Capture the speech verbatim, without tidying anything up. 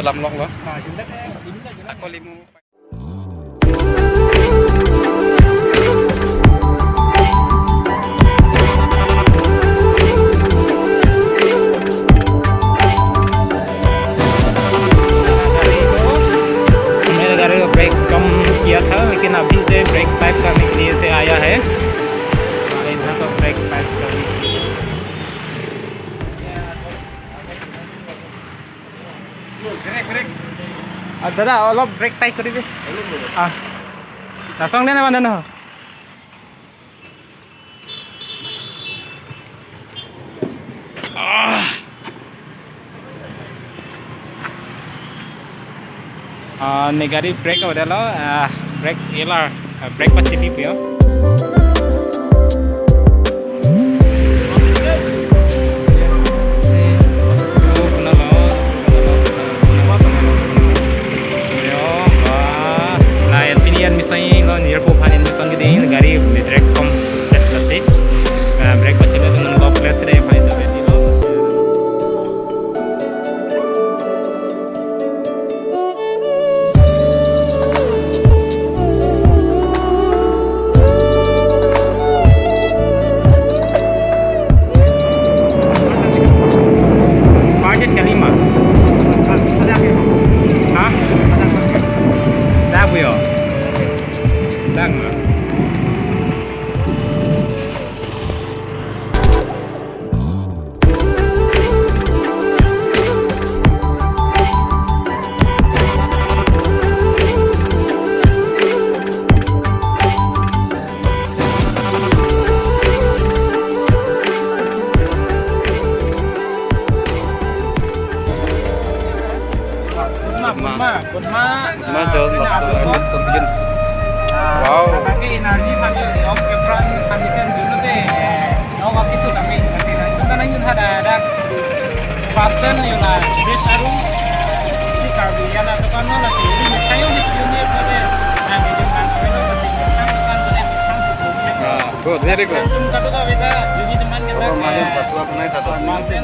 Lamlok lo. Ako limu. मेरे गाड़ी को ब्रेक कम किया था, लेकिन अभी से ब्रेक टाइट करने के लिए से आया है। इधर तो ब्रेक टाइट करने के लिए। আ, দাদা, অলপ ব্ৰেক টাইট কৰি দে। আ। নাচং দে না মানে ন? আহ। Ah, ne gari brake avelo, ah, brake elar, ah, brake pachepi puyo. Yo, ba, la, pini admission lo, nirpo phan admission ke dei, gari le brake kom, lasi, ah, brake pachepi tu nang ko place ke dei, phan itu lo. Budget kalima. Ha? Dak puyo. Dak ma. Ma, ma, ma, ma, ma, jauh masuk, masuk begini. Wow. Pakai energi pakai ok, Efran pakai sen dulu deh. Ok, oke, sudah main. Kita nang yun ada, ada pas dan yun lah, bridge arum. Ini Karbi ya, nah, tukang nol sih. Ini saya di sini pada, nah, di depan, ini sih tukang, tukang, tukang. Ah, good, very good. Tum kadu ka beda, jadi teman kita. Oh, mari satu apa naik satu. Pas dan